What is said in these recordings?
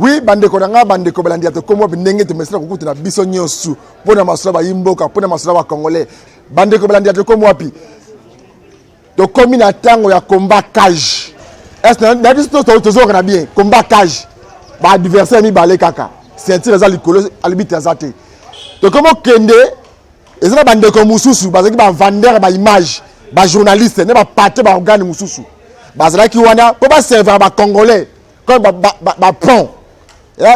Oui, bandeko na nga, bandeko balandi ya Tokomi Wapi, ndenge tomesana kokutana biso nyonso mpo na masolo ya bayi mboka, mpo na masolo ya ba Congolais. Bandeko balandi ya Tokomi Wapi, tokomi na ntango ya combat cage. Est-ce na biso tozoyoka na bien combat cage, ba adversaire mibale kaka, ceinture eza likolo, arbitre aza te. Tokomi okende eza na bandeko mosusu bazalaki ba vendeur ba image, ba journaliste na ba patron ba organe mosusu bazalaki wana mpo baservaka ba Congolais comme ba pont.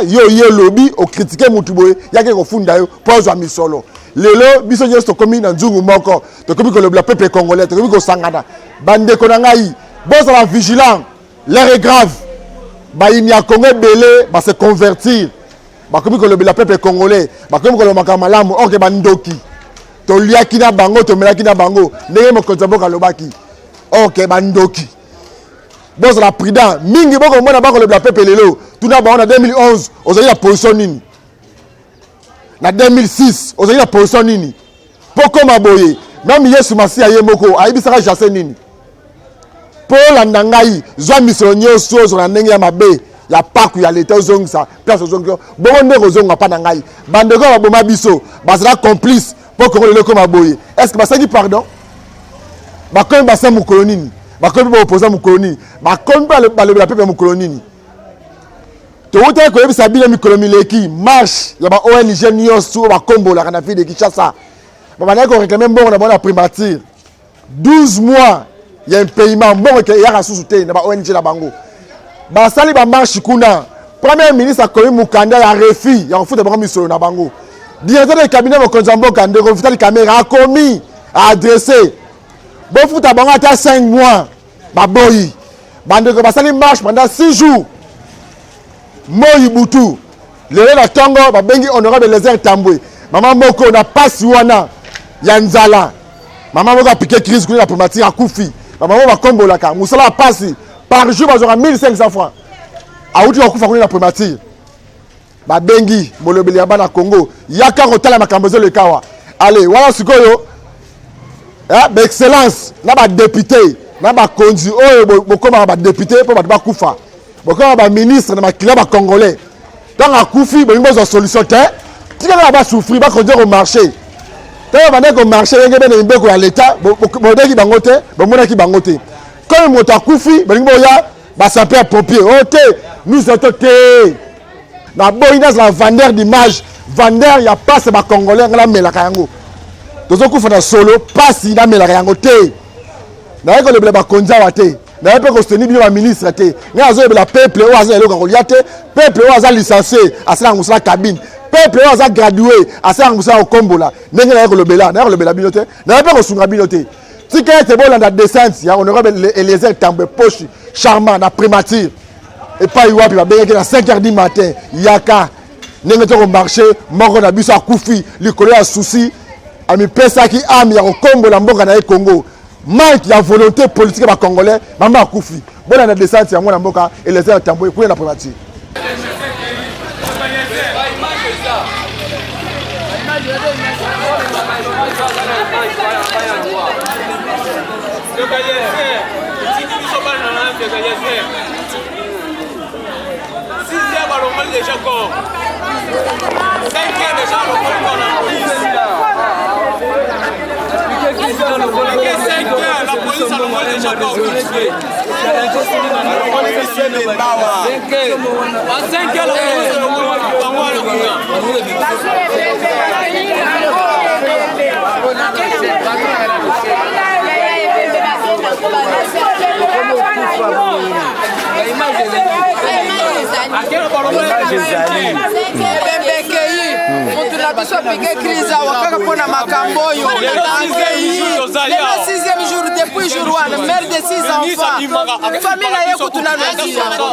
Yo ye lobi okritike mutu boye, yaki kofunda yo mpo azwa misolo. Lelo biso nyonso tokomi na nzungu moko, tokomi kolobela peuple congolais, tokomi kosangana. Bandeko na ngai, bozala vigilant, l'heure est grave. Bayini ya Congo ebele ba se convertir, bakomi kolobela peuple congolais, bakomi koloba makambo malamu, or ke bandoki toliaki na bango, tomelaki na bango ndenge mokonzi ya mboka alobaki, or ke bandoki. Bozala prudent mingi, bokomona bakolobela peuple lelo. Tuna bango na 2011 ozali na position nini, na 2006 ozali na position nini, mpo koma boye. Meme Yesu Masiya ye moko ayebisaka Jase nini? Mpo olanda ngai, zwa misolo nyonso ozwa na ndenge ya mabe ya paku ya leta, ozongisa place ozongisa bongo nde kozonga mpa na ngai. Bandeko baboma biso bazala complice mpo Kongo lelo ekoma boye. Est ce que basengi pardon? Bakomi basa mokolo nini? Bakomi baopoza mokolo nini? Bakomi balobela pepe mokolo nini? Towutaki koyebisa bino mikolo mileki, marche ya ba ONG nyonso oyo bakombolaka na ville de Kinshasa, babandaki koreklame mbongo na bango na primature. 12 mois ya impayement, mbongo eyaka susu te na ba ONG na bango. Basali ba marche kuna, premier ministre akomi mokanda ya refus ya kofuta bango misolo na bango. Directeur de cabinet mokonzi ya mboka ndeko Vital Kamerhe akomi adressé bofuta bango ata 5 mois, baboyi. Bandeko basali marche pendant 6 jours, moi butu. Lelo na ntongo babengi honorable Eliezer Tambwe, mama moko na pasi wana ya nzala, mama moko apike crise kuna na primature akufi. Bamama bakombolaka mosala ya pasi, par jour bazwaka 1500 francs, awuti kokufa kuna na primature. Babengi molobeli ya bana Congo, yaka kotala makambo ezoleka awa. Ale wana sikoyo ba excellence na ba député na bakonzi oyo bokomaka ba député mpo bato bakufa, bokomaka ba ministre na makila ba congolais, ntango akufi bolingi bozwa solution te, tika kaka basouffrir, bakonzi komarche. Ntango bandaki komarche ndenge bene mibeko ya leta, bobeki bango te, bomonaki bango te. Komi moto akufi, bolingi boya basapeur pompier oyo te, nous autres te. Naboyi nazala vendeur d'image, vendeur ya passe ba congolais. Ngai namelaka yango, tozokufa na solo pasi, namelaka yango te. Naye kolobela bakonzi awa te, naye mpe kosoutenir bino baministre te. Ngai azoyebela peuple oyo aza eloko ya kolia te, peuple oyo aza licencié asalaka mosala cabine, peuple oyo aza gradué asalaka mosala kokombola. Ndenge naye kolobela, naye kolobela bino te, naye mpe kosunga bino te. Tika ete bolanda descente ya honorable Eliezer Tambwe Poshi Charmant na primature, epai wapi babengaki na 5 heures du matin, yaka ndenge tokomarche, moko na biso akufi likolo ya susi, amipesaki ame ya kokombola mboka na ye Congo. Manque ya volonté politique ya bacongolais, mama akufi. Bolanda descente ya mwana mboka Eliezer Tambwe kuna na primature. Déjà corps. 5 heures déjà, le corps la police. 5 heures, la police a le déjà corps. 5 heures, la police a le Ebembekei motu na biso apike crise awa kaka mpo na makambo oyo. Akei lelo 6e jour, depuis jour wana, mère de 6 enfants, famille na ye kutu nano azwi yango,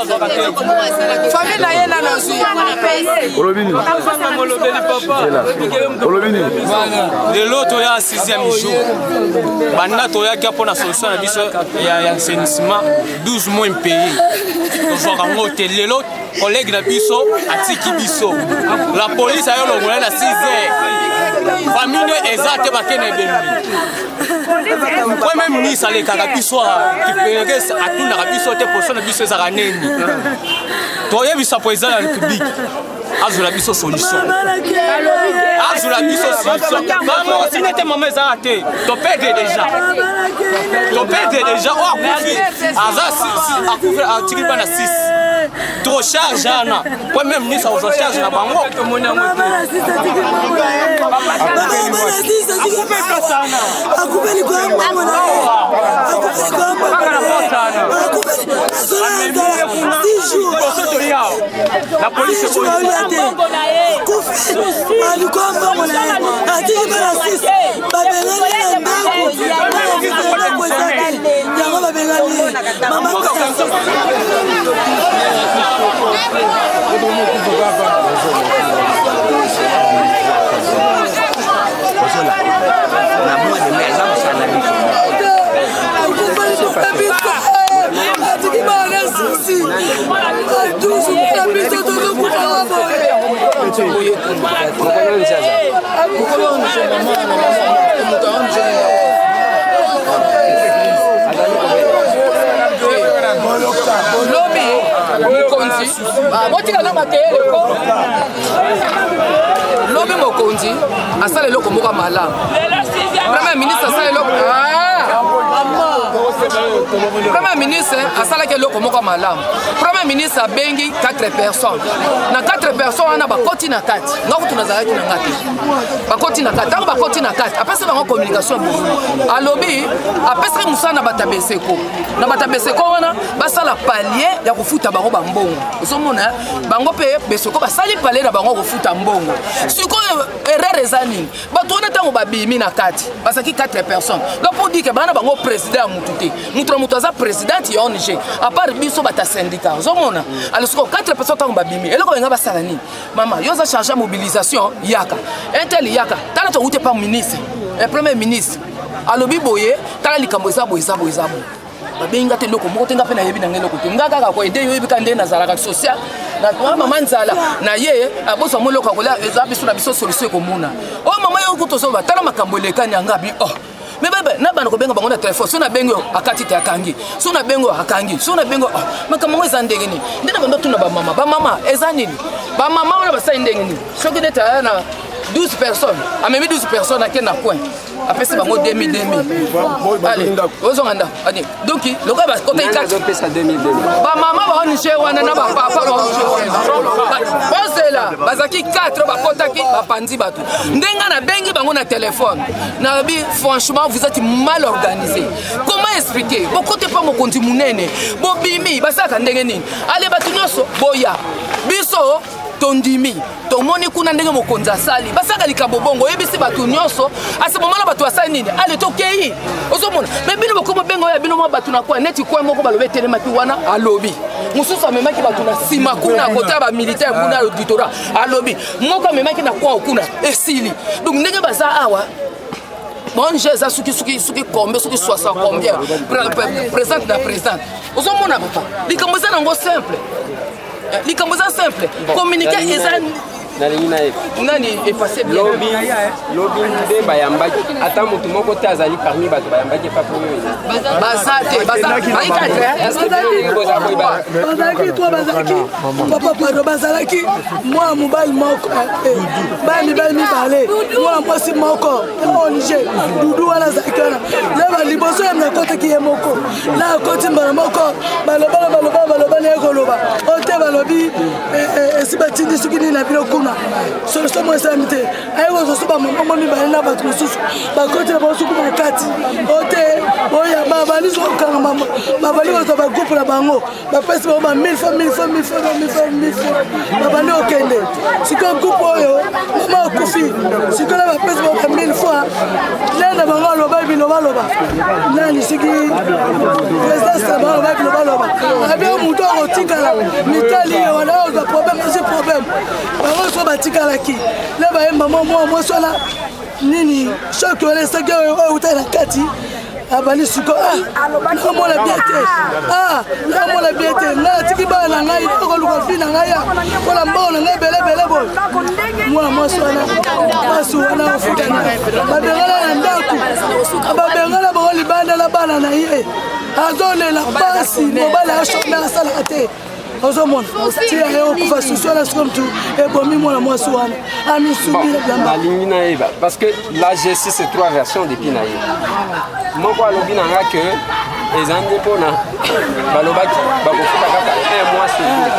famille na ye nano azwi yango. Olobi nini? Olobi nini? Lelo toya 6e jour banda toyaki mpo na solution na biso ya assainissement. 12 mois impayé, tozwaka yango te. Lelo collègue na biso atiki biso, la police ayo longola na 6 heures, famille nde eza te, bakende ebembi. Premier ministre alekaka biso kipelekese, atunaka biso te position na biso ezalaka nini. Toyebisa président ya République azwela biso solution, azwela biso solution. Mama osine te, mama ezala te, toperdre déjà, toperdre déjà. Oyo akufi aza akufi, atiki bana 6, trop charge wana. Premier ministre akozwa charge na bango. Akufi likolo ya mbongo na ye, akufi likolo ya mbongo na ye, akufi azola na nzala 6 jours. La police. 6 jours aolia te, akufi likolo ya mbongo na ye, atiki bana 6, babengani na ndako, bana 6 na ndako eza te, yango babengani ye mama. Ozola na mois de mai aza kosala na biso. Akufali biso, atiki bana sisi dusu na biso, tozokufaka boye. Lobi mokonzi botika na makeyele ko lobi mokonzi asala eloko moko ya malamu. Premier ministre asala eloko, premier ministre asalaki eloko moko ya malamu. Premier ministre abengi 4 personnes. Na 4 personnes wana bakoti na kati, nga kutu nazalaki na nga te. Bakoti na kati, ntango bakoti na kati, apesi bango communication ya boye. Alobi apesaki mosala na bato ya Beseko, na bato ya Beseko wana basala palier ya kofuta bango bambongo. Ozomona bango mpe Beseko basali palier na bango kofuta mbongo. Sikoyo erreur eza nini? Bato wana ntango babimi na kati, bazalaki 4 personnes. Donc pour dire que bana bango président ya mutu te, mutu na mutu aza présidente ya ONG à part biso bato ya syndicat. Ozomona, alors sikoyo 4 personnes ntango babimi, eloko benga basala nini? Mama, yo oza charge ya mobilisation, yaka intel, yaka tala, towute pa ministre, premier ministre alobi boye, tala likambo eza boye, eza boye, eza boye. Babengi nga te eloko moko te, nga mpe nayebi nanga eloko te. Nga kaka koaider yo, oyebi ka nde nazalaka social na mama nzala na ye aboswa mo eloko ya kolia. Eza biso na biso solution ekomona oyo mama yo kutu ozoba. Tala makambo elekani yanga bi oh me bebe na bana kobenga bango na telefone. So nabengi oyo akati te, akangi. So nabengi oyo akangi. So nabengi oyo, makambo yango eza ndenge nini? Nde na bando tuna bamama, bamama eza nini? Bamama wana basali ndenge nini? Soki neti aya na 12 personnes, amemi 12 personnes, ake na coin, apesi bango 2000 2000, allez ozonga ndako. Ani donc lokola bakota ikati bamama ba ONG wana na bapapa ba ONG wana bozela, bazalaki 4, bakotaki bapanzi bato. Ndenge nabengi bango na telefone, nalobi: "Franchement, vous êtes mal organisé. Comment expliquer bokote mpa mokonzi monene, bobimi, basalaka ndenge nini? Ale bato nyonso boya, biso tondimi, tomoni kuna ndenge mokonzi asali, basalaka likambo bongo, oyebisi bato nyonso asemomana, bato basali nini? Ale tokei." Ozomona, me bino bokoma benga oyo ya bino mwa bato na kwa neti kwa moko balobi etelemaki wana, alobi mosusu amemaki bato na nsima kuna kota ya bamilitaire kuna ya auditorat, alobi moko amemaki na kwa kuna esili. Donc ndenge baza awa, ONG eza soki soki soki combien, soki 60 combien présente na présente. Ozomona papa, likambo eza nango simple, likambo eza simple, communiqué eza Nalingi nayeba. Nani efface bien. Lobi, lobi nde bayambaki, ata motu moko te azali parmi bato bayambaki epa po oyo. Baza te, Bazalaki to bazalaki papa, pardon, bazalaki mwana mobali moko, bana mibali mibale, mwana mwasi moko ONG Dudu wana azalaki wana. Yeba liboso ye nakotaki ye moko na akoti mbala moko, balobana balobana balobana, ye koloba o te, balobi esi batindi soki nini na bino kuna, solution mo esalami te. Aye kozwa bamama mibale na bato mosusu, bakoti na bango suku na kati o te, oyamba bandi soki kokanga, babandi kozwa bagroupe na bango, bapesi bango ba 1000 fois 1000 fois 1000 fois 1000 fois 1000 fois, babandi kokende. Sikoyo groupe oyo mama akufi, sikoyo na bapesi bango ba 1000 fois, le na bango aloba bilobaloba nani, soki présidence na bango aloba bilobaloba, abi moto akotikala mitali ye wana ozwa problème, ozwi problème. Bango so batikalaki le bayemba mwa mwa mwasi wana nini, choc wana esaki oyo eutaki na kati, abandi siko: "Ah, naomona bien te, ah, naomona bien te, ngai natiki bana na ngai, okoluka vie na ngai ya mpona mbongo na ngai ebelebele boye." Mwana mwasi wana, mwasi wana ofutana, babengana na ndako, babengana bango libanda na bana na ye, azolela pasi. Mobali ashome, asalaka te. Ozomona ti aye kokufa susi wana sikoyo mutu ebomi mwana mwasi wana amisubi na bilamba. Nalingi nayeba parce que la G6 c'est trois versions depuis na ye moko alobi na nga que eza nde mpona balobaki bakofuta kaka un mois sur deux.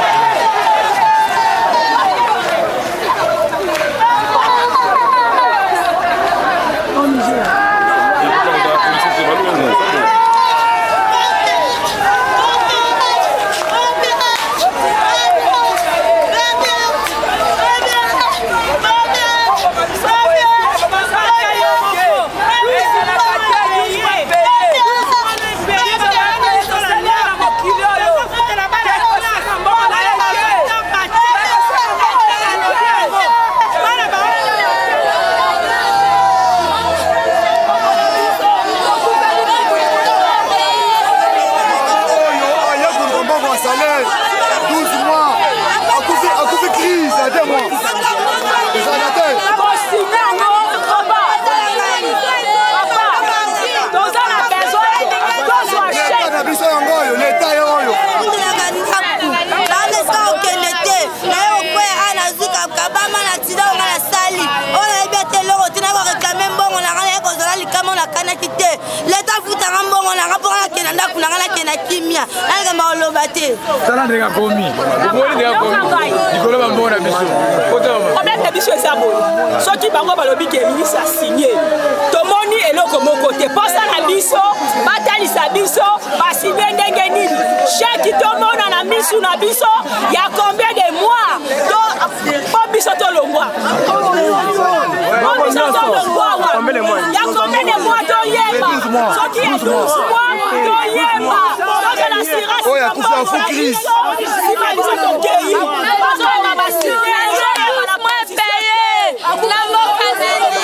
Salaire 12 mois akufi akufi crise ya 2 mois ezalaka te. Leta na biso yango oyo leta ye oyo okende te naye okweya a nazwi kabama na accident nga nasali oyo nayebi ata eloko te naye koreklame mbongo na nga naye kozala likama nakanaki te leta afutanga mbongo na nga mpo nga nakenda ndako na nga nakenda kimia nalikamba koloba te. Tala ndenge akomi omoni ndenge akomi likolo bambongo na biso. Problème na biso eza boye, soki bango balobi ke ministre asigne, tomoni eloko moko te. Posa na biso batalisa biso basigne ndenge nini, chèque tomona na misu na biso ya combien de mois po biso tolongwa, po biso tolongwa awa ya combien de mois toyeba, soki ya 12 mois toyeba, soki na assurance oyo akufi afu crise nsima biso tokei bazoloba basigne. Na mboka nini?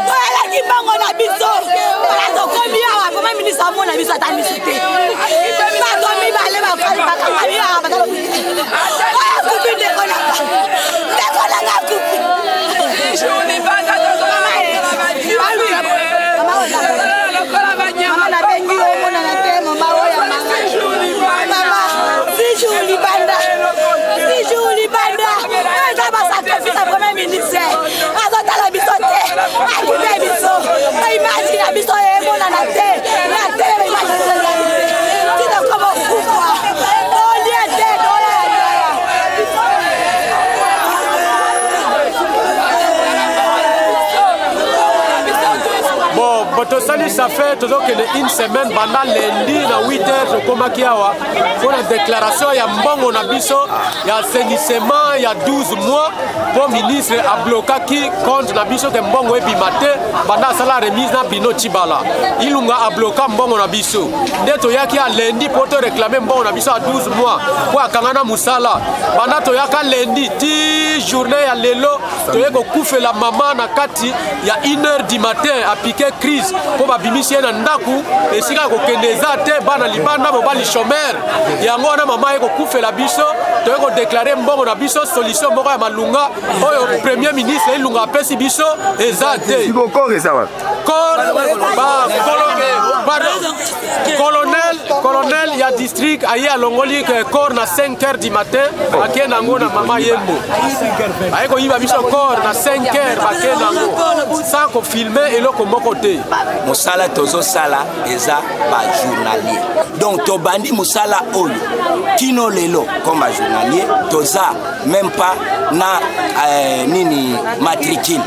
Toyelaki mbongo na biso, mpona tokomi awa vraimen ministre amona biso ata misu te. Bato mibale bakangami awa, oyo akufi, ndeko nanga, ndeko nanga akufi. Mama, nabengi yo, omonana te. Mama oyo, mama, 6 jours libanda, 6 jours libanda, eza basacrifice ya premier ministre. Azotala biso te, akipe biso, baimage na biso emonana te na tele, baimage biso ezali te. Tina koma kufa, tolie te, tolala nzala. Bon, tosali, ça fait tozokende une semaine banda lundi na 8 heures tokomaki awa mpona déclaration ya mbongo na biso ya assainissement ya 12 mois, mpo ministre ablokaki compte na biso ke mbongo ebima te. Banda asala remise na bino Cibala Ilunga, abloka mbongo na biso. Nde toyaki ya lundi mpo toréclamer mbongo na biso ya 12 mois, mpo akanga na mosala. Banda toyaka lundi ti journée ya lelo, toye kokufela mama na kati ya 1 heure du matin, apiquer crise mpo babimisi ye na ndako, esika ya kokende eza te, bana libanda, mobali chômeur. Yango wana mama aye kokufela biso. Toye kodéclarer mbongo na biso. Solution moko ya malunga oyo premier ministre Ilunga apesi biso eza te. Corps eza wapi? Corps, pardon, colonel ya district aye alongoli corps na 5 heures du matin, ake nango na mama Yembo. Aye koyiba biso corps na 5 heures, bake nango sans kofilmer eloko moko te. Mosala tozosala eza bajournalier, donc tobandi mosala oyo kino lelo comme bajournalier, toza même pas na nini, matricule,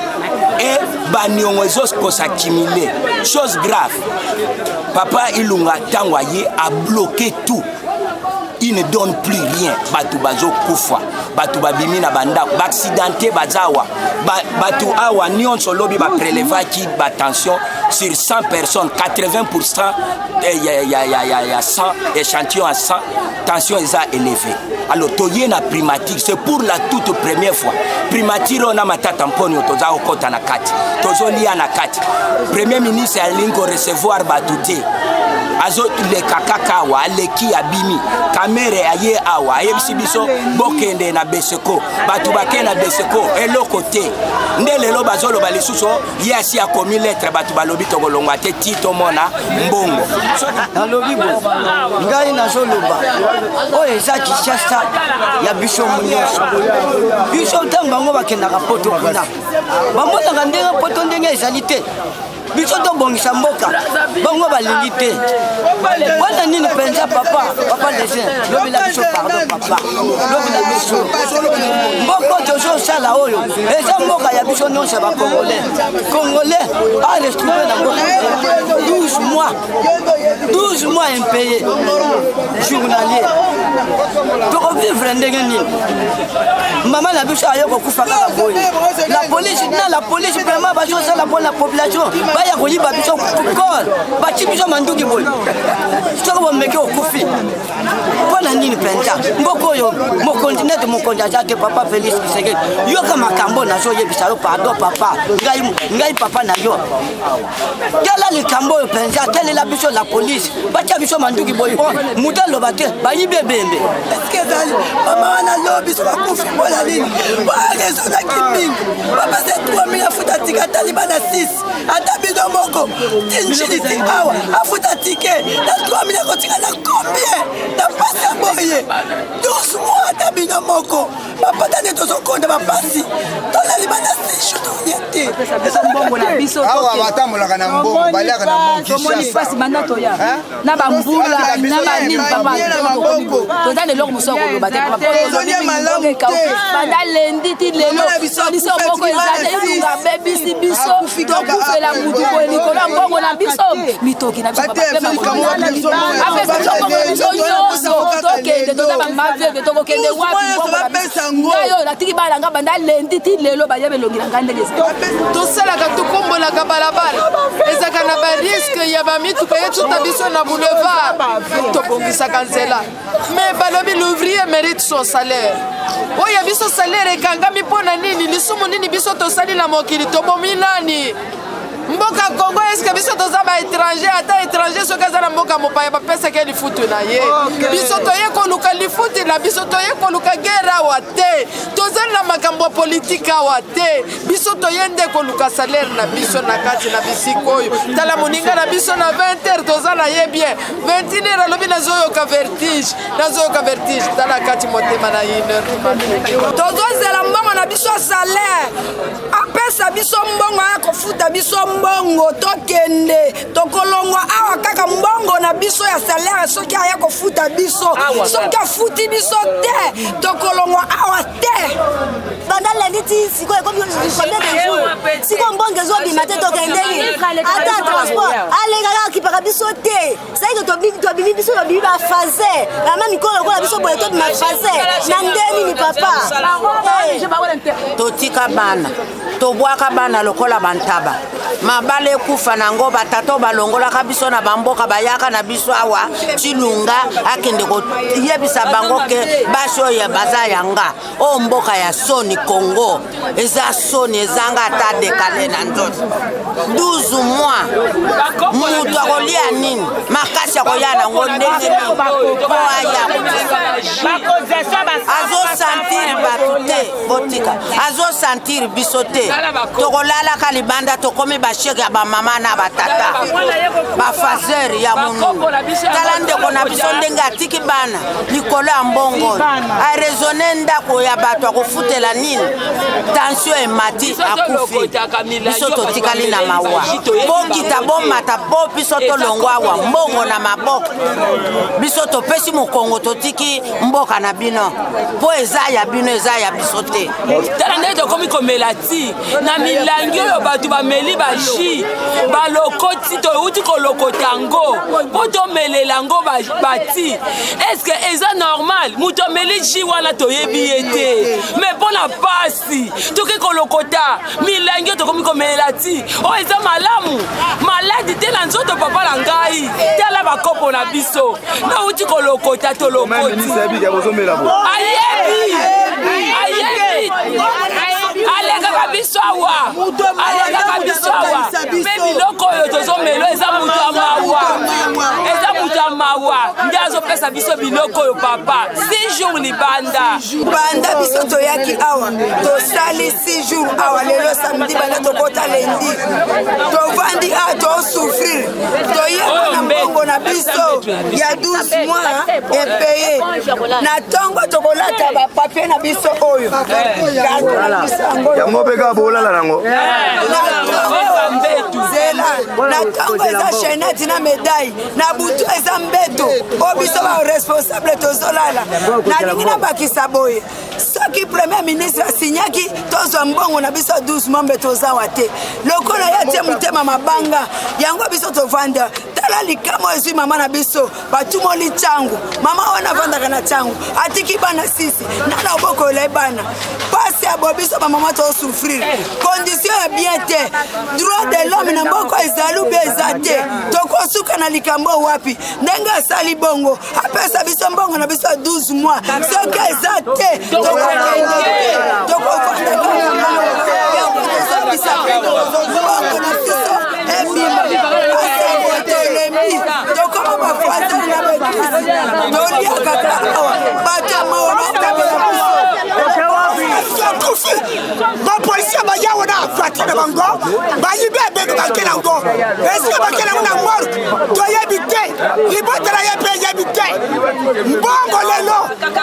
e baniongo ezokos'accumuler. Chose grave, papa Ilunga, ntango aye, abloqué tout, il ne donne plus rien. Bato bazokufa, bato babimi na bandako, baaccidenté baza awa, bato awa nyonso. Lobi baprélevaki batension sur 100 personnes, 80 ya 100 échantillon ya 100, tension eza élevé. Alors toye na primature, c'est pour la toute première fois primature oyo na Matata Mponio toza kokɔta na kati, tozolia na kati. Premier ministre alingi korecevoir bato te, azoleka kaka awa, aleki, abimi camion. Kamere aye awa ayebisi biso bokende na Beseko, bato bakende na Beseko eloko te. Nde lelo bazoloba lisusu ye asi akomi lettre, bato balobi tokolongwa te ti tomona mbongo. Nalobi boye, ngai nazoloba oyo eza Kinshasa ya biso nyonso. Biso ntango bango bakendaka poto kuna bamonaka ndenge poto ndenge ezali te. Biso tobongisa mboka, bango balingi te. Wana nini mpenza papa, papa Lesin, lobela biso pardon papa, lobela biso. Mboka tozosala oyo eza mboka ya biso nyonso ya bacongolais. Congolais a retrouve na mboka 12 mois, 12 mois impayé journalier. Tokovivre ndenge nini? Mama na biso aye kokufa kaka boye. La police na la police vraiment bazosala mpo na population, baya koyiba biso corps, bati biso manduki boye, soki bomeki okufi. Mpo na nini mpenza mboka oyo mokonzi nete mokonzi aza te? Papa Félix Tshisekedi, yoka makambo nazoyebisa yo, pardon papa, ngai, ngai papa na yo, tala likambo oyo mpenza, telela biso la police, batia biso manduki boye, moto aloba te, bayibi ebembe. Eske ezali mama wana lobi so bakufi mpo na nini? Barezonaki mingi, bapesa 3000 afuta tika atali bana 6, ata bino moko tinjili ti awa afuta tike na 3000 akotika na combien na pasi ya boye 12 mois? Ata bino moko bapata nde tozokonda bapasi, tolali bana 6 tokolia te. Mbongo na biso awa batambolaka na mbongo, baliaka na mbongo. Tomoni mpasi banda toya na bambula na banini papa, toza na eloko mosusu ya koloba te. Banda lendi ti lelo biso moko eza te. Ilunga abebisi biso, tokufela mutu boye likolo ya mbongo na biso, mitoki na biso. Apesa biso mbongo na biso nyonso, tokende. Toza bamaveve, tokokende wapi? Mbongo na biso, ngai oyo natiki bana nga banda lendi ti lelo, bayeba elongi na ngai ndenge eza. Tosalaka, tokombolaka balabala, ezalaka na bariske ya bamituka etuta biso na boulevard. Tobongisaka nzela, mais balobi l'ouvrier mérite son salaire. Oyo ya biso salaire ekangami mpo na nini? Lisumu nini biso tosali na mokili? Tobomi nani? Mboka Kongo, eske biso toza baétranger? Ata étranger soki aza na mboka mopaya, bapesaka ye lifutu na ye. Biso toye koluka lifuti na biso, toye koluka guerre awa te, toza na makambo ya politike awa te. Biso toye nde koluka salaire na biso na kati na bisika oyo. Tala moninga na biso, na 20 heures toza na ye bien, 21 heures alobi nazoyoka vertige, nazoyoka vertige. Tala kati motema na 1 heure du matin. Tozozela mbongo na biso, salaire, apesa biso mbongo, aya kofuta biso mbongo, tokende. Tokolongwa awa kaka mbongo na biso ya salaire soki aya kofuta biso. Soki afuti biso te, tokolongwa awa te. Banda lundi ti sikoyo ekomi combien de jours? Sikoyo mbongo ezobima te, tokendeni ata transport alekaka, akipaka biso te. Saike tobimi, biso tobimi baphase mama mikolo lokola biso boye, tobima phase na nde nini papa? Totika bana, tobwaka bana lokola bantaba, mabala ekufa nango. Batata balongolaka biso na bamboka, bayaka na biso awa. Chilunga akende koyebisa bango ke basi oyo baza yanga. Oyo mboka ya soni, Congo eza soni, ezanga ata dekale na nzoto. 12 mois, moto akolia nini? Makasi akoya nango ndenge nini? Po aya azosentir bato te, botika azosentir biso te. Tokolalaka libanda, tokomi basheke ya bamama na batata, bafaseur ya monunu. Tala ndeko na biso ndenge atiki bana likolo ya mbongo, araisonne ndako ya bato akofutela nini? Tension emati, akufi. Biso totikali na mawa. Bokita, bomata, po biso tolongwa awa mbongo na maboko. Biso topesi mokongo, totiki mboka na bino, mpo eza ya bino, eza ya biso te. Tala ndenge tokomi komela ti na milangi oyo bato bameli bajus, balokoti, touti kolokota yango mpo tomelela yango bati. Est-ce eza normal? Moto ameli jus wana toyebi ye te, mais mpo na pasi toki kolokota milangi oyo tokomi komelela ti oyo. Eza malamu maladi te na nzoto papa na ngai. Tala bakopo na biso, nauti kolokota, tolokoti. Ayebi, ayebi, alekaka biso awa, alekaka biso awa. Mpe biloko oyo tozomelo, eza moto ya mawa, eza moto ya mawa nde azo. apesa biso biloko oyo papa. 6 jours libanda. Banda biso toyaki awa tosali 6 jours awa, lelo samedi, banda tokota lendi tovandi awa tosouffrir, toyeba na mbongo na biso ya 12 mois epaye na ntongo tokolata bapapier na biso oyo karton na biso yango yango mpe kaka bolala nango. Zela na ntongo eza chainette na medaille, na butu eza mbeto oyo biso baresponsable tozolala. Nalingi nabakisa boye, soki premier ministre asinyaki tozwa mbongo na biso 12 mombe, tozawa te. Lokola ye atie motema mabanga, yango biso tovanda. Tala likamo ezwi mama na biso, batumoli ntango mama wana avandaka na ntango, atiki bana sisi nana obokola ye bana. Pasi ya bo biso bamama tosouffrir, condition ya bien te. Droit de l'homme na mboka ezali ube eza te? Tokosuka na likambo wapi? Ndenge asali bongo, apesa biso mbongo na biso ya 12 mois. Soki eza te, tokokende te, tokovanda kaka. Yango tozobisa bino, mbongo na biso ebima. Asango tolembi, tokoma bafoiseur na baeglise, toliaka kaka awa, bato ya mawa batabela biso. Akufi, bapolisier bayawo na voiture na bango, bayibi ebembe, bakela yango esika bakela yango na morgue toyebi te, libota na ye mpe eyebi te. Mbongo lelo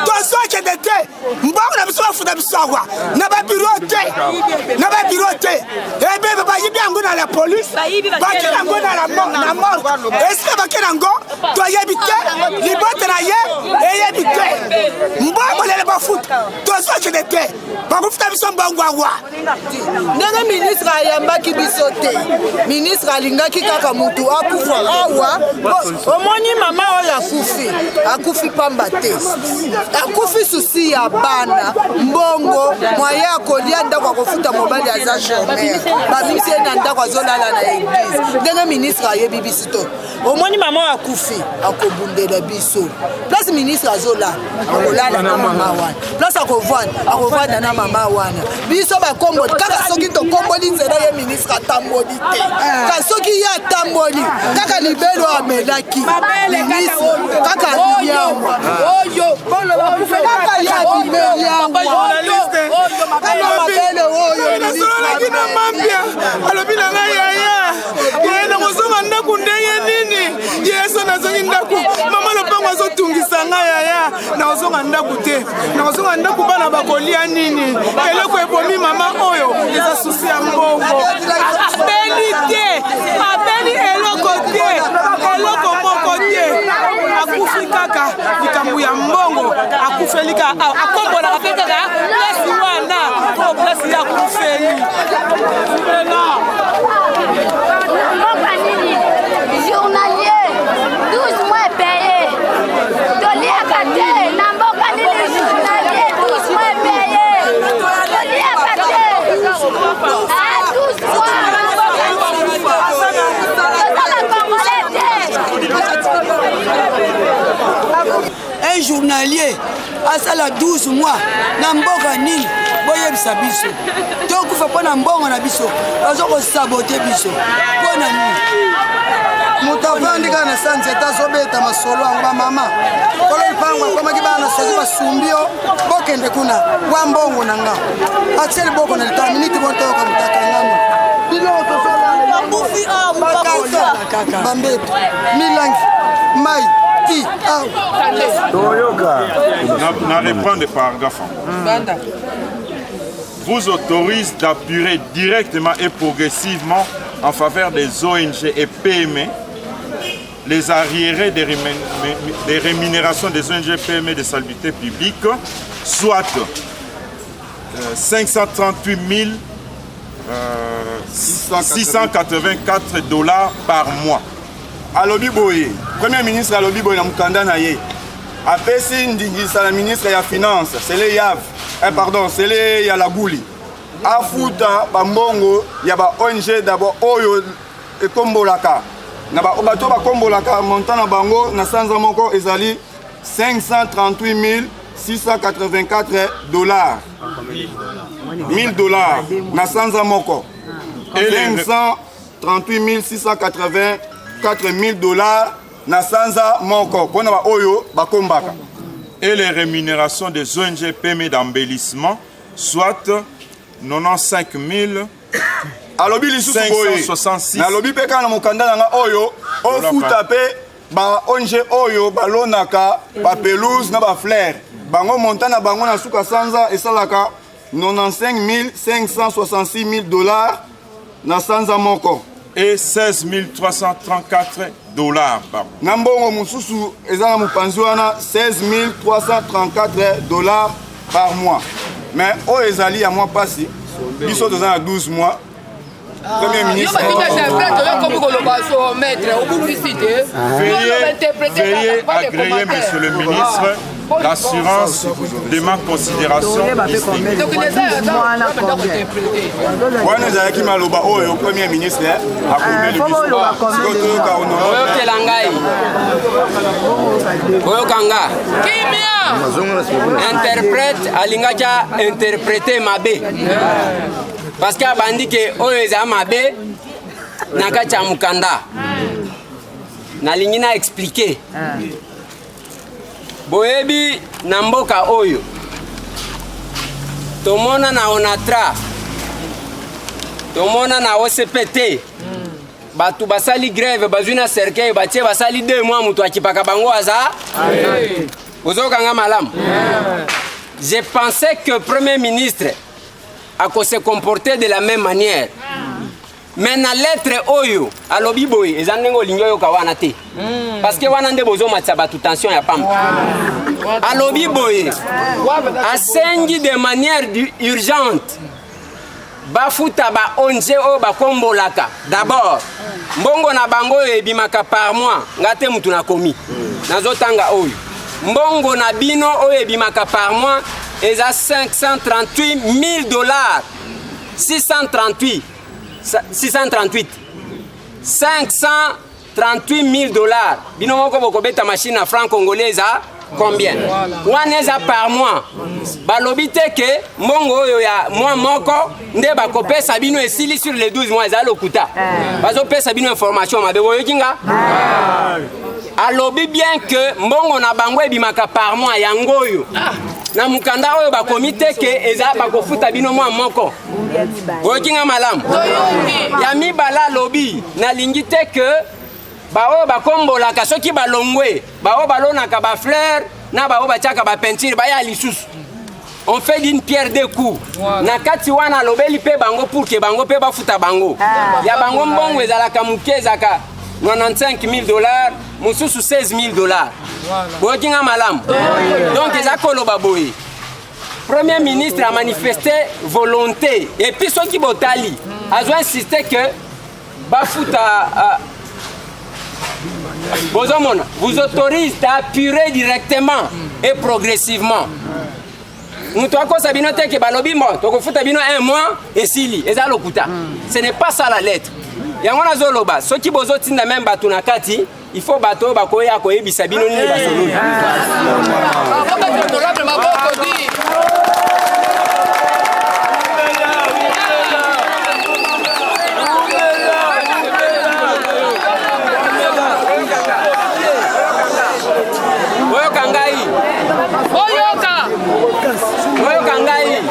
tozokende te, mbongo na biso bafuta biso awa na babiro te, na babiro te. Ebembe bayibi yango na la police, bakela yango na morgue, esika bakela yango toyebi te, libota na ye eyebi te. Mbongo lelo bafuta, tozokende te, bakofuta biso mbongo awa. Ndenge ministre ayambaki biso te, ministre alingaki kaka mutu akufa awa. Omoni mama oyo akufi, akufi pamba te, akufi susi ya bana, mbongo mwaye ya kolia, ndako akofuta, mobali aza chômeur, babimisi ye na ndako, azolala na église. Ndenge ministre ayebi biso to omoni mama oyo akufi, akobundela biso. Place ministre azolala, akolala na mama wana, place akovanda, akovanda na mama wana. Biso bakomboli kaka soki tokomboli nzela, ye ministre atamboli te. Ka soki ye atamboli kaka libelo amelaki ministre kaka abimi awa, kaka ye abimeli awa kaka mabele oyo. Nasololaki na mambia, alobi na ngai: "Yaya, ye nakozonga ndako ndenge nini? Ye so nazongi ndako, mama lopango azotungisa ngai. Yaya, nakozonga ndako te, nakozonga ndako bana bakolia nini?" Eloko ebomi mama oyo eza susi ya mbongo. Abeli te, abeli eloko te, eloko moko te, akufi kaka likambo ya mbongo. Akufeli kaka awa, akombolaka mpe kaka place wana po place ye akufeli. Mboka nini? Journalier 12 mois payé, toliaka te. Na mboka nini journalier 12 mois payé, toliaka te? Ah, 12 mois na mboka nini? Toza bacongolais te? Un journalier asala 12 mois na mboka nini? Boyebisa biso. Tokufa mpo na mbongo na biso, baza kosaboter biso mpo na nini? Moto avandi kaka na sa nzete, azobeta masolo yango. Bamama kolo lipango akomaki bana, soki basumbi yo, bokende kuna wa mbongo na nga. Atie liboko na litala miniti bontoyoka moto akangami. Biloko tozolala, bambeto, milangi, mai ti awa. Toyoka. Na reprendre paragraphe. Vous autorise d'apurer directement et progressivement en faveur des ONG et PME les arriérés des rémunérations des ONG PME de salubrité publique, soit 538 684 $ par mois. Alobi boye, premier ministre alobi boye na mokanda na ye, apesi ndingisa na ministre ya finance Sele Yav, eh, pardon, Sele ya Laguli, afuta bambongo ya ba ONG d'abord oyo ekombolaka na bato bakombolaka. Montant na bango na sanza moko ezali 538 684 dollars, 1000 $ na sanza moko, 538 684 000 dollars. na sanza moko mpo na baoyo bakombaka. Et les rémunérations des ONG PME d'embellissement, soit 95 000 alobi lisusu boye nalobi mpe kaka na mokanda na nga oyo ofuta mpe ba ONG oyo balonaka ba pelouse na ba fleurs bango montant na bango na suka sanza esalaka 95 566 000 dollars na sanza moko et 16 334 dollars par na mbongo mosusu eza na mopanzi wana 16 334 dollars par mois mais oyo ezali ya mwa mpasi biso toza na 12 mois Premier ministre. Veuillez agréer, monsieur le ministre, l'assurance de ma considération wana ezalaki maloba oyo premier ministre akomeli biso sikoyo toyoka oyokela ngai oyoka nga interprète alingaki interprete mabe parce que abandi ke oyo eza mabe na kati ya mokanda nalingi na explike boyebi na mboka oyo tomona na onatra tomona na ocpt bato basali grève bazwi na cercueil batie basali deux mois moto akipaka bango aza ozokanga malamu je pensais que premier ministre ako se comporter de la même manière mais na lettre oyo alobi boye eza ndenge olingi oyoka wana te mm. parce que wana nde bozomatisa bato tension ya pamba alobi boye asengi de manière urgente bafuta ba ong oyo bakombolaka d'abord mbongo na bango oyo ebimaka par mois nga te mutu nakomi nazotanga oyo mbongo na bino oyo ebimaka par mois eza 538 000 dollars 638 638 538 000 dollars bino moko bokobeta machine na franc congolais eza combien wana eza par mois balobi te ke mbongo oyo ya mois moko nde bakopesa bino esili sur les 12 mois eza lokuta eh. bazopesa bino information mabe boyoki nga ah. alobi bien ke mbongo na bango ebimaka par mois yango oyo ah. na mokanda oyo bakomi te ke eza bakofuta bino mwa moko boyoki nga malamu ya mibale alobi nalingi te ke baoyo bakombolaka soki balongwe baoyo balonaka bafleur na baoyo batiaka bapeinture baya lisusu on fait d'une pierre deux coups na kati wana alobeli mpe bango pour ke bango mpe bafuta bango ah. ya bango mbongo ezalaka moke ezalaka 95 000 dollars mosusu 16 000 dollars boyoki nga malamu donc eza koloba boye premier ministre a manifesté volonté et puis soki botali azo insiste que bafuta uh, bozomona vous autorise d'appurer directement et progressivement moto akosa bino te ke balobi mo tokofuta bino un mois esili eza lokuta ce n'est pas ça la lettre yango nazoloba soki bozotinda meme bato na kati il faut bato oyo bakoya koyebisa bino nini basololi boyoka ngai boyoka boyoka ngai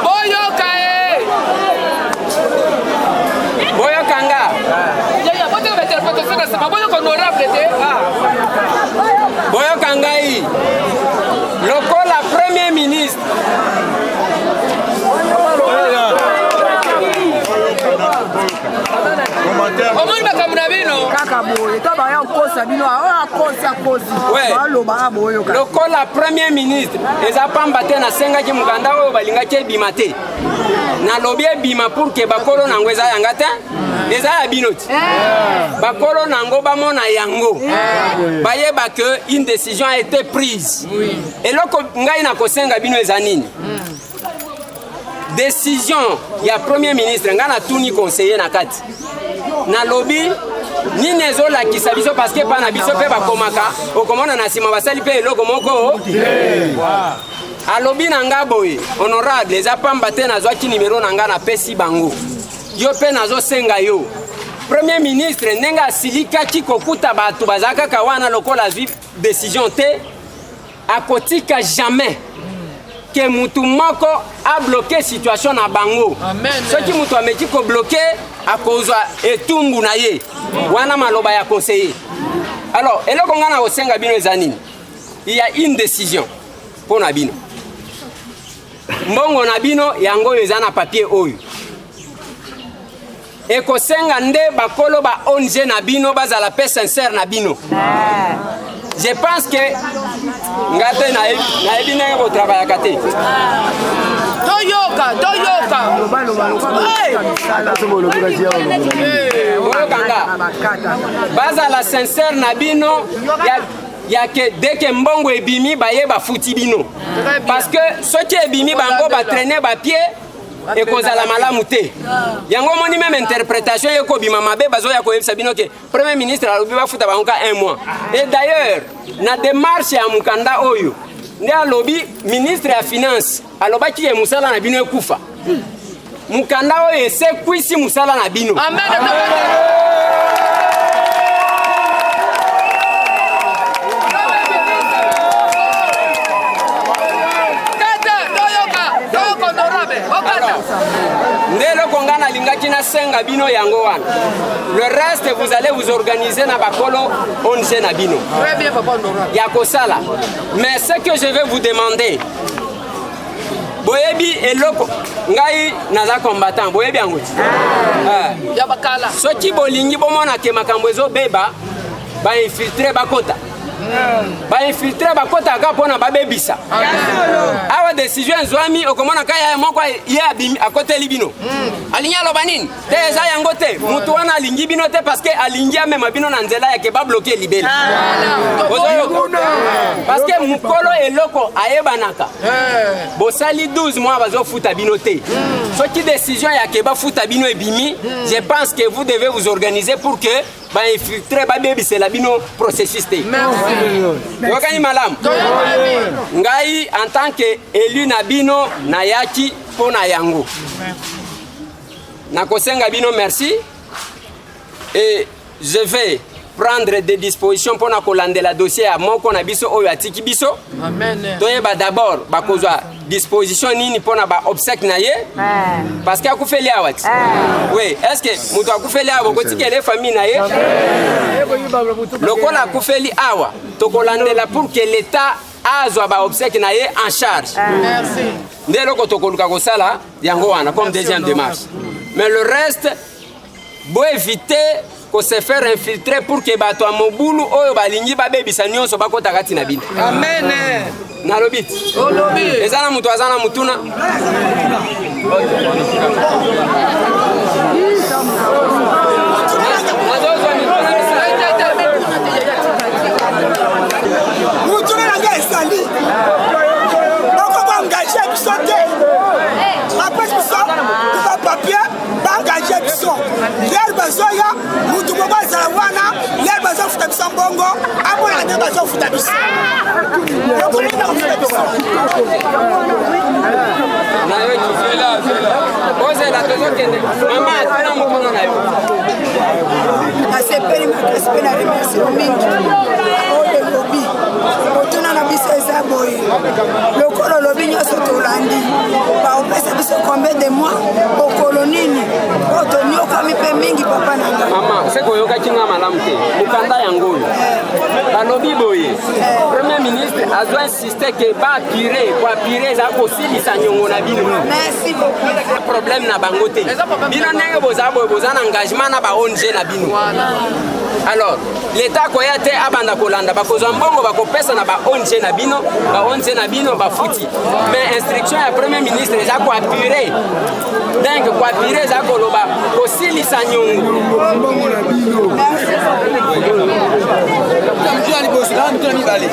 boyoka e boyoka nga boyoka ngai lokola premier ministre omoni makambo na bino kaka boye to baya kokosa bino oyo akosi akosi baloba boyoka lokola premier ministre eza pamba te nasengaki mokanda oyo balingaki ebima te nalobi ebima pour ke bakolo na yango eza yanga te eza ya bino ti eh. bakolo na yango bamona yango eh. bayeba que une décision a été prise eloko ngai nakosenga bino eza nini décision ya premier ministre ngai natuni conseiller na kati nalobi nini ezolakisa biso parceke epai na biso mpe bakomaka okomona na nsima basali mpe eloko moko alobi na nga boye honorable eza pamba te nazwaki nimero na nga napesi bango yo mpe nazosenga yo. Premier ministre ndenge asilikaki kokuta bato baza kaka wana lokola azwi décision te, akotika jamais ke mutu moko abloke situation na bango. Soki mutu ameki kobloke akozwa etumbu na ye. Wana maloba ya conseiller. Alors eloko ngai na kosenga bino eza nini? Il y a une décision mpo na bino. Mbongo na bino yango oyo eza na papier oyo. Ekosenga nde bakolo ba ONG na bino bazala pe sincère na bino. Je pense que nga te nayebi ndenge botravaillaka te. Toyoka, toyoka. Boyoka nga. Bazala sincère na bino ya ya ke dès que mbongo ebimi baye bafuti bino. Parce que soki ebimi bango ba traîner ba pieds ekozala malamu te. Yango omoni meme interprétation ye kobima mabe, bazoya koyebisa bino ke premier ministre alobi bafuta bango ka un mois. Et d'ailleurs na démarche ya mokanda oyo nde alobi ministre ya finance alobaki ye mosala na bino ekufa. Mokanda oyo esekwisi mosala na bino. Amen. Nde eloko nga nalingaki nasenga bino yango wana. Le reste vous allez vous organiser na bakolo ONG na bino. Très bien, papa honorable. Ya kosala. Mais ce que je vais vous demander, boyebi eloko ngai naza combattant, boyebi yango ti? Ya bakala. Soki bolingi bomona ke makambo ezobeba, ba infiltrer bakota. Ba infiltrer bakota kaka mpona babebisa. Awa décision ezwami, okomona kaka ya moko ye abimi, akoteli bino. Alingi aloba nini? Te, eza yango te. Moto wana alingi bino te parce que alingi amema bino na nzela ya ke babloke libela. Ozoyoka? Parce que mokolo eloko ayebanaka. Bosali 12 mois bazofuta bino te. Soki décision ya ke bafuta bino ebimi, je pense que vous devez vous organiser pour que ba infiltrer babebisela bino processus te. Toyokani malamu? Ngai en tant que élu na bino nayaki mpo na yango. Nakosenga bino merci et je vais prendre des dispositions mpo na kolandela dossier ya moko na biso oyo atiki biso. Amen. Toyeba d'abord bakozwa disposition nini mpo na ba obsèque na ye, parce que akufeli awa ti. Oui, est-ce que moto akufeli awa bokotikela ye famille na ye? Lokola akufeli awa, tokolandela pour que l'État azwa ba obsèque na ye en charge. Merci. Nde eloko tokoluka kosala yango wana comme deuxième démarche. Mais le reste, bo éviter ko se faire infiltrer pour que bato ya mobulu oyo balingi babebisa nyonso bakota kati na bino. Amen. Nalobi ti. Olobi. Eza na moto aza na motuna. Motuna na ngai ezali bako baengage biso te, bapesi biso bapapier, baengage biso lere bazoya, motu moko azala wana lere bazofuta biso mbongo, amonaka nde bazofuta biso. Ozela, tozokende. Mama, atuna motuna na yo. Nasepeli makasi mpe na remercie mingi oyo elobi. Motuna na biso eza boye, lokola olobi nyonso tolandi, baopesa biso combien de mois, mokolo nini, oyo tonyokwami mpe mingi, papa na ngai. Mama, se koyokaki nga malamu te. Mokanda yango oyo balobi boye, premier ministre azwa insiste ke baapire, koapire eza kosilisa nyongo na bino. Merci beaucoup. Problème na bango te. Bino ndenge boza boye, boza na engagement na ba ONG na bino. Alors l'État akoya te abanda kolanda, bakozwa mbongo bakopesa na ba ONG na bino, ba ONG na bino bafuti. Mais instruction ya premier ministre eza koapure. Donc koapure eza koloba kosilisa nyongo. Ya liboso na mituna mibale,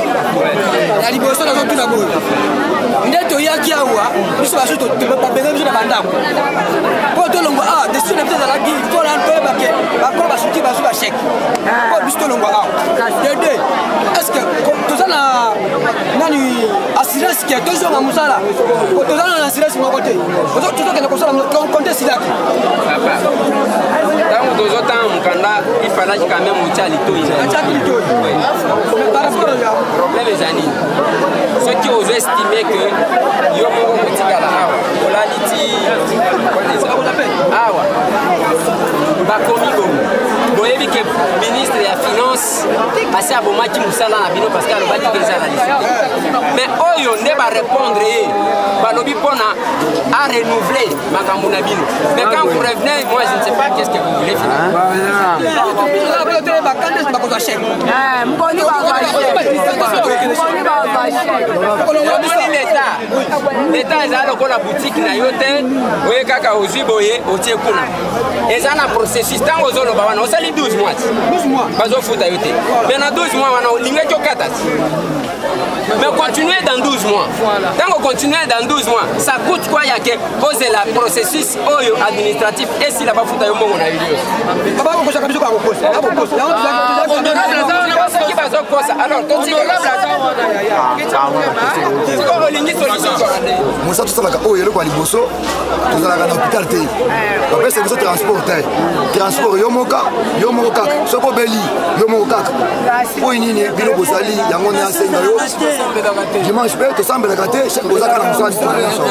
ya liboso nazotuna boye, nde toyaki awa biso basusu babenga biso na bandako mpo tolongwa awa, décision na biso ezalaki mpo na toyeba ke bakolo basuki bazwi bachèque mpo biso tolongwa awa. De deux, est ce que toza na nani assurance ke tozonga mosala? Toza na assurance moko te, tozokende kosala konte esilaki. Ntango tozotanga mokanda. falaki quand même otya litoi. Problème eza nini? Soki ozo estime que yo moko kotikala awa, olali ti awa, bakomi bongo, boyebi ke ministre ya finance asi abomaki mosala na bino parce que alobaki ke eza na lisu te. Mais oyo nde barépondre ye, balobi mpona a renouveler makambo na bino. Mais quand vous revenez, moi je ne sais pas qu'est-ce que vous voulez finalement. Omoni, leta eza lokola boutique na yo te, oye kaka ozwi boye otie kuna. Eza na processus. Ntango ozoloba wana, osali 12 mois, bazofuta yo te. Mais na 12 mois wana olingaki okata ti, mais continuer dans 12 mois, ntango continuer dans 12 mois, ça coûte quoi? Ya ke ozela processus oyo administratif esila, bafuta yo mbongo na yo nyonso. Soki bazokosa, alors totika olingi solution. Mosala tosalaka oyo, eloko ya liboso, tozalaka na hôpital te, bapesa biso transport te. Transport yo moka, yo moko kaka. Soki obeli, yo moko kaka. Oyo nini bino bozali yango nde asenga yo dimanche mpe tosambelaka te. Oza kaka na mosala nyonso,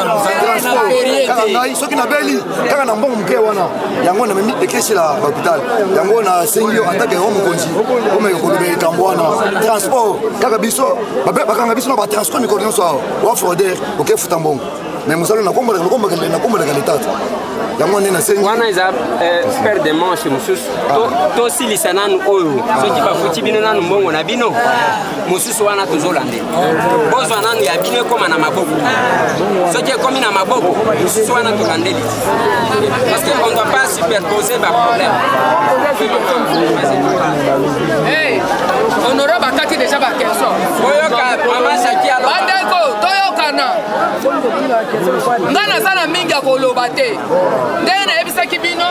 transport kaka ngai. Soki nabeli, kaka na mbongo moke wana, yango namemi ekesila hôpital. Yango nasengi yo en tant que yo mokonzi, omeka koloba likambo wana. Transport kaka biso, bakanga biso na batransport mikolo nyonso. Awa wa frauder, okefuta mbongo, mais mosala nakombolaka leta te. Yango nde nasengi. Wana eza paire de manche mosusu. Tosilisa nanu oyo. Soki bafuti bino nanu mbongo na bino mosusu wana, tozolandela. Bozwa nanu ya bino ekóma na maboko. Soki ekómi na maboko, mosusu wana tolandeli, parce que on doit pas superposer baproblème. Honorable akati déjà baquestion. Oyoka mama Jaki. Bandeko, toyokana. Ngai naza na mingi ya koloba te. Ndenge nayebisaki bino,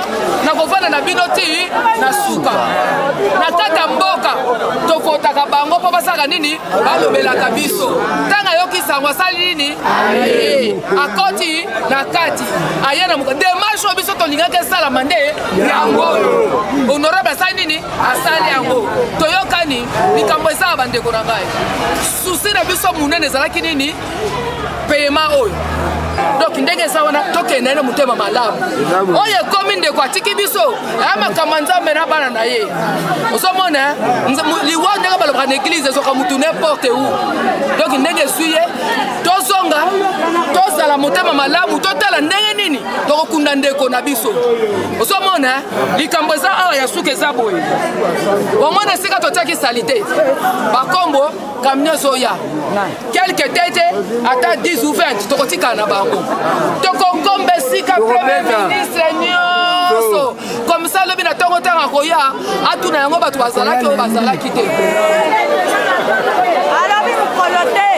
nakovanda na bino ti na suka. Na kati ya mboka, tokotaka bango mpo basalaka nini? Balobelaka biso. Ntango ayoki sango, asali nini? Akoti na kati, aye na moka. Démarche oyo biso tolingaki esalama nde yango oyo. Honorable asali nini? Asali yango. Toyokani. Likambo eza ya bandeko na ngai, souci na biso monene ezalaki nini? Paiement oyo. Donc ndenge eza wana, tokende na motema malamu. Oyo ekomi, ndeko atiki biso, aya makambo ya Nzambe na bana na ye. Ozomona liwa, ndenge balobaka na église, ezoka mutu n'importe où. Donc ndenge eswi ye, tozonga, tozala motema malamu, totala ndenge nini tokokunda ndeko na biso. Ozomona, likambo eza awa ya suka eza boye. Omona esika totiaki saleté, bakombo camion ezoya quelque tete, ata 10 ou 20, tokotikala na bango, tokokomba esika premier ministre nyonso. Comme ça lobi na ntongo, ntango akoya, atuna yango bato bazalaki oyo bazalaki te. Alobi mokolo te.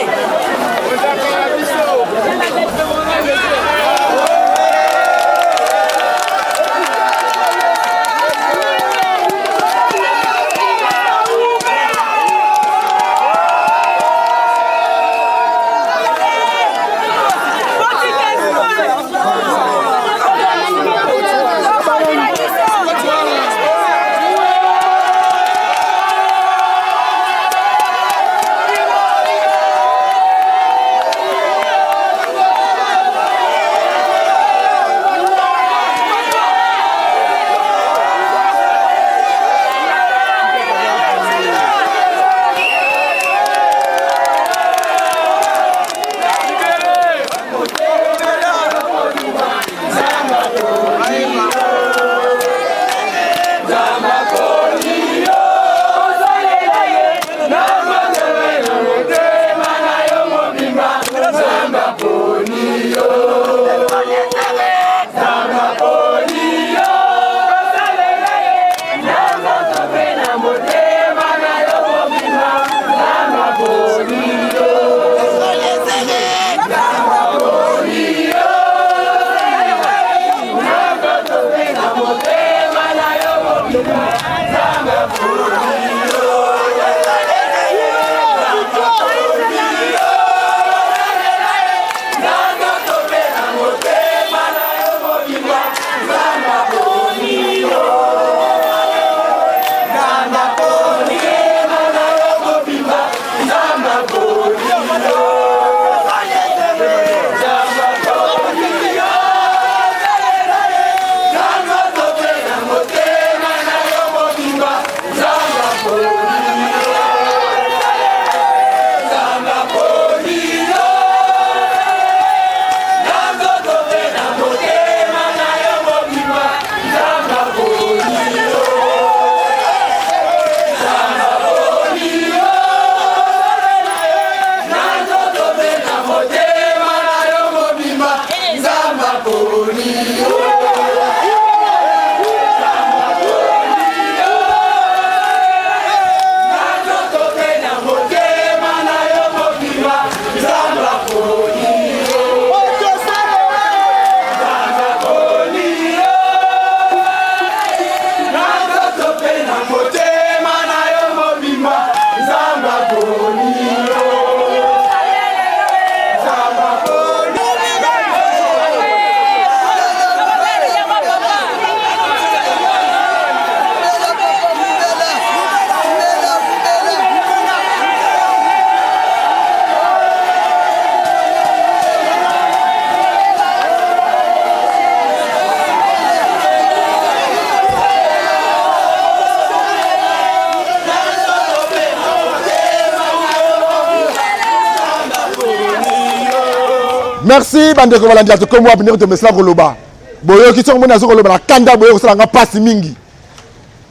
Merci bandeko balandi ya tokomi wapi ndenge tomesana koloba boyoki soki omoni azo koloba na kanda boye kosala nga mpasi mingi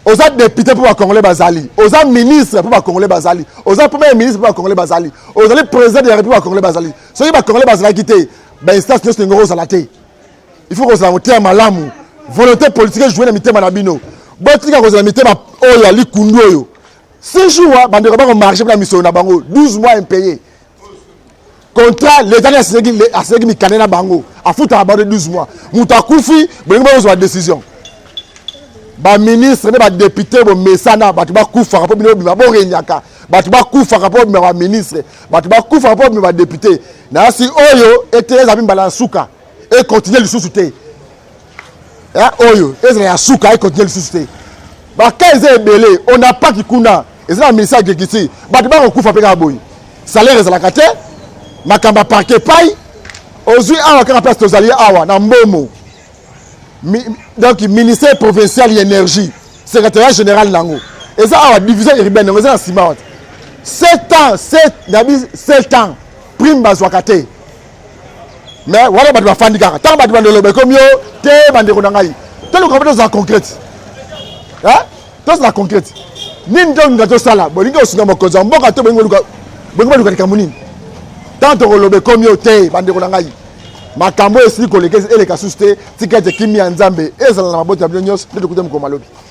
oza député mpo bacongolais bazali oza ministre mpo bacongolais bazali oza premier ministre mpo bacongolais bazali ozali président de la république bacongolais bazali soki bacongolais bazalaki te bainstance nyonso ndenge ozala te il faut kozala motema malamu volonté politique ejoue na mitema na bino botika kozala mitema oyo ya likundu oyo 6 jours bandeko bakomarche mpo na misolo na bango 12 mois impayé contrat leta nde asinyaki mikanda na bango afutaka bango 12 mois moto akufi bolingi bokozwa décision baministre nde badepute bomesana bato bakufaka mpo bino bobima borenyaka bato bakufaka mpo bobima baministre bato bakufaka mpo bobima badepute nayasi oyo ete ezali mbala ya suka ekontinue lisusu te oyo ezala ya suka ekontinue lisusu te baka eza ebele onapaki kuna eza na ministère agriculture bato bakokufa mpe kaka boye salaire ezalaka te makambo ya parke epai ozwi awa kaka place tozali awa na mbomo Mi, donc ministère provincial ya énergie secrétariat général nango eza awa division urbaine yango eza na nsima wana 7 ans 7 nabi 7 ans prime bazwaka te mais wana bato bafandi kaka ntango bato bandoloba ekomi yo te bandeko na ngai toluka mpe tozala concrète tozala concrète nini tolinga tosala bolingi kosunga mokonzi ya mboka to bolingi boluka likambo nini ntango tokoloba ekomi yo te bandeko na ngai makambo oyo esili koleka eleka susu te tika ete kimia ya nzambe ezala na mabota ya bino nyonso nde tokuta mokolo malobi.